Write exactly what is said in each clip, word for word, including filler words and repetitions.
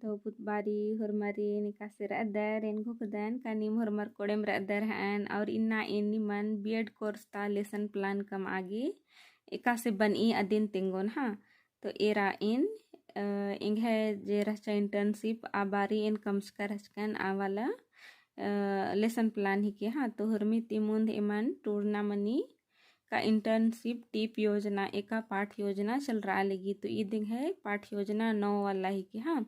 तो पुत बारी होरमारिन एकासे रअदर, एन घोखदन का नीम होरमर कोड़ेम रअदर हअन, और इन्ना एन निमन B.Ed course ता lesson plan कमआ गे एकासे बनई अदिन तेंगोन हाँ। तो एरा एन, अ, एंग्है जे रहचा internship आ बारी एन कमचका रहचकन आ वाला, अ, lesson plan हिके हाँ। तो होरमी ती मुन्ध एमन टूड़ना मनी का internship टीप योजना एका पाठ योजना चलरआ लगी। तो ईद एंग्है पाठ योजना नौ वाला हिके हाँ।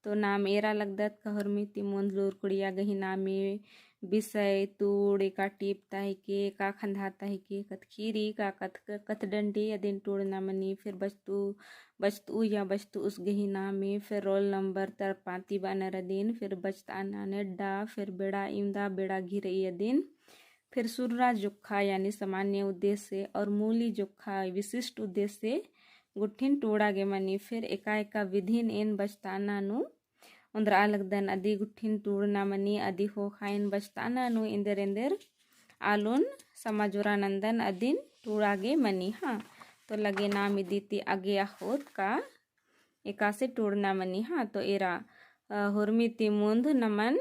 तो नाम एरा लगदत का होरमी ती मुन्ध लूरकुड़िया गही नामे, विषय, तूड़, एका टीप ता हिके, एका खंधा ता हिके, कत्थ ख़ीरी का कत्थ, कत्थ डंडी अदिन टूड़ना मनी, फिर बचतू, बचतू या बचतूस गही नामे, फिर roll number तरपाती बअनर अदिन, फिर बचतअना नेड्डा, फिर बेड़ा इवंदा बेड़ा गही रई अदिन, फिर सुर्रा जोक्खा यानी सामान्य उद्देश्य और मूली जोक्खा विशिष्ट उद्देश्य गुट्ठिन टूड़ा गे मनी। फिर एका एका विधिन एन बचतअना नू ओन्द्रआ लगदन, अदी गुट्ठिन टूड़ना मनी, अदी ख़ोख़ा एन बचतअना नू एन्देर एन्देर आलोन समाजोरा नन्दन अदिन टूड़ा गे मनी हाँ। तो लगे नाम इदी ती अगे अख़ोत का एकासे टूड़ना मनी हाँ। तो एरा, अ, होरमी ती मुन्ध नमन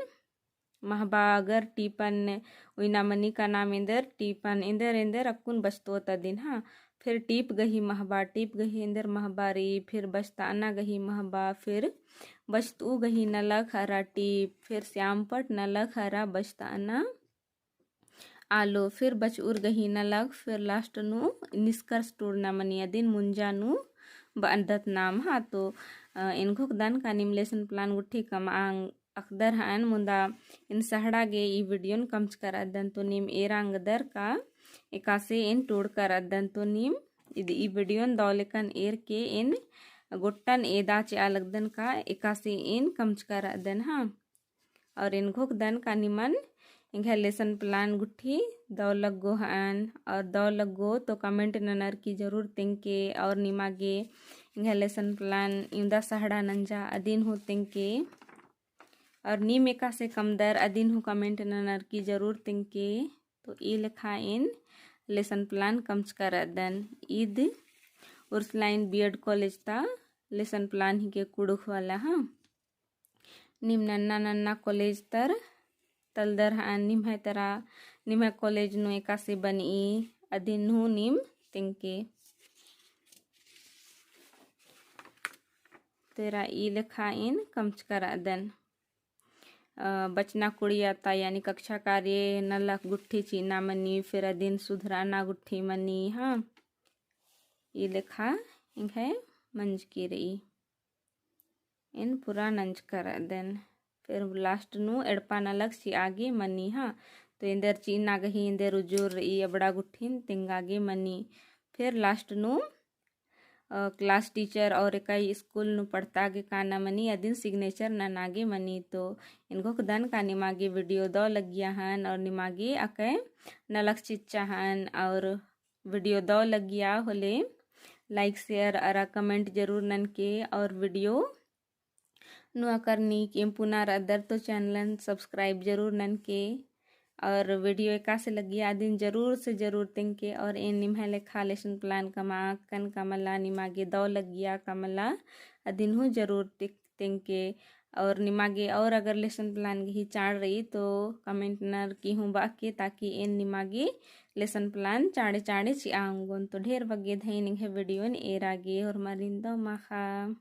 महबा अगर टीपन उइना मनी का नाम एन्देर टीपन एन्देर एन्देर अक्कुन बचतोत अदिन हाँ। फिर टीप गही महबा, टीप गही एन्देर महबा रई, फिर बचतअना गही महबा, फिर बचतऊ गही नलख अरा टीप, फिर श्यामपट नलख अरा बचतअना आलो, फिर बचउर गही नलख, फिर last नू निष्कर्ष टूड़ना मनी अदिन मुंजा नू बअदत नाम हाँ। तो, अ, एन घोखदन का नीम lesson plan गुट्ठी कमआ अख़दर हअन, मुन्दा एन सहड़ा गे ई video न कमचका रअदन तो नीम एरा ओंगदर का एकासे एन टूड़का रअदन। तो नीम इद ई video न दौ लेकन एर के एन गोट्टन एदा चिआ लगदन का एकासे एन कमचका रअदन हाँ। और एन घोखदन का निमन एंग्है lesson plan गुट्ठी दौ लग्गो हअन, और दौ लग्गो तो comment ननर की जरूर तेंगके, और निमा गे एंग्है lesson plan इवंदा सहड़ा नंजा अदिन हूँ तेंगके, और नीम एकासे कमदर अदिन हूँ comment ननर की जरूर तेंगके। तो ई लेखा एन lesson plan कमचका रअदन। ईद उर्सलाइन B.Ed college ता lesson plan हिके कुँड़ुख़ वाला हाँ। नीम नन्ना नन्ना college तर तलदर हअन, निम्है तरा निम्है college नू एकासे बनई अदिन हूँ नीम तेंगके। तो एरा ई लेखा एन कमचका रअदन। अ, बचना कुड़िया ता यानी कक्षा कार्य नलख गुट्ठी चिअना मनी, फिर अदिन सुधरअना गुट्ठी मनी हाँ। ई लेखा एंग्है मंजकी रई। एन पूरा नंजका रअदन। फिर last नू एड़पा नलख चिआ गे मनी हाँ। तो एन्देर चिअना गही एन्देर उजूर रई अबड़ा गुट्ठिन तेंगा गे मनी। फिर last नू, अ, class teacher और एका school नू पढ़ता गे काना मनी अदिन signature नना गे मनी। तो एन घोखदन का निमा गे video दौ लग्गिया हअन और निमा गे अकय नलख चिच्चा हअन और video दौ लग्गिया होले like share अरा comment जरूर ननके, और video नू अकर नीक एम पुना रअदर तो channel न subscribe जरूर ननके, और video एकासे लग्गिया अदिन जरूर से जरूर तेंगके, और एन निम्है लेखा lesson plan कमआ अक्कन का मला, निमा गे दौ लग्गिया का मला अदिन हूँ जरूर ते-, तेंगके। और निमा गे और अगर lesson plan गही चाड़ रई तो comment ननर की हूँ बअके, ताकि एन निमा गे lesson plan चाड़े चाड़े चिआ ओंगोन। तो ढेर बग्गे धइन एंग्है video न एरा गे, होरमारिन दौ माखा।